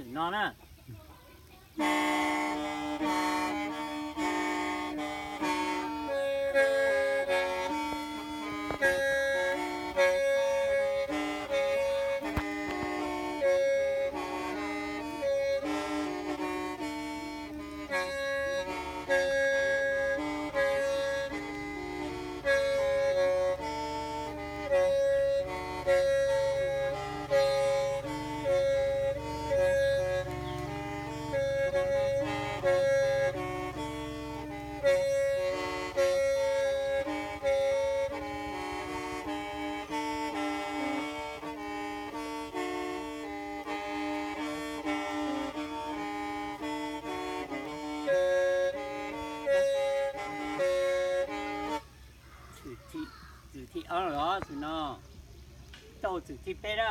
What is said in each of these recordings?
no na. Txwm thib ob los txwm no, tau txwm thib peb na.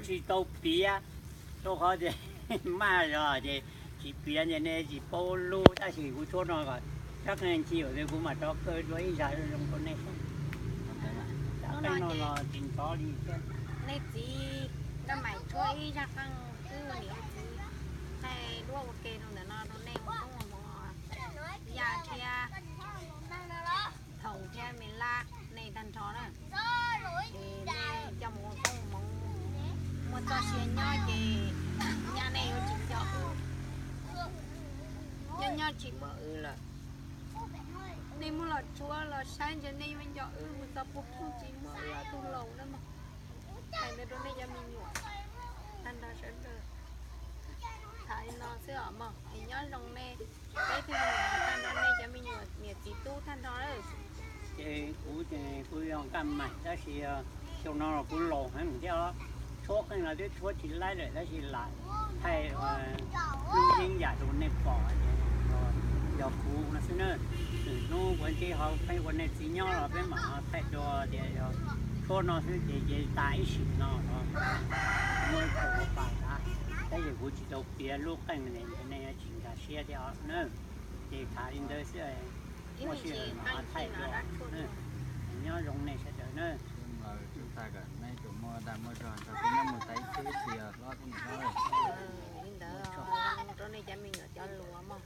Tsis tau piav, rau qhov tias maj zog ces tsis piav ces nej tsis paub lub, tab sis kuv tshuab no kom sab qeej tsis yam li kuv mam rov kaw dua ib zag zoo rau nej. Sab qeej no los tsis ntxov li thiab. Nej txiv, koj mam tshuab ib zaj qeej wb niam txiv thaij duab ua ke rau ntawm no rau nej ua koob ua hmoov, Yaj thiab Thoom thiab Me Lab nej tag nrho na. Ces nej coj mus ua koob ua hmoov, muaj txoj sia nyob ces nyaj nej yuav tsis nco wb, nyob nyob tsis muaj wb lawm. Nej muab los tshuab los saib ntawd nej yuav nco wb mus txog puag phooj tsis muaj wb ob tug laus na mog. Hais ntawd rau nej cov me nyuam tag nrho sawv daws. Tham li no xwb os mog, es nyob zoo nej peb tug me nyuam tag nrho, nej cov me nyuam niam txiv tub tag nrho lawm. Ces kuv ces kuv yog Nkaj Maim tab sis xyoo no los kuv laus heev thiab os. Tshuab qeej los twb tshuab tsis laib lawm tab sis lam thaij lub yeeb yam rau nej pom ces yog kuv no xwb na. Lwm hnub ua ntej ho peb ua nej txiv nyob los peb mam thaij dua tias yog tshuab no xwb ces ces tas ib sim no os. Muaj ib tug ua pa tas, tab sis kuv tsis tau piav lub qeej ne, nej tsis nkag siab thiab os na. Ces tham li ntawd xwb, muaj sij hawm mam thaij dua. Nyob zoo nej sawv daws na. Tag kom nej tsuas muaj dag muaj zog nrog peb nyob mus tas ib txhiab ib txhis hlob thiab niam hlob. Li ntawd rau nej cov me nyuam cov luav mog.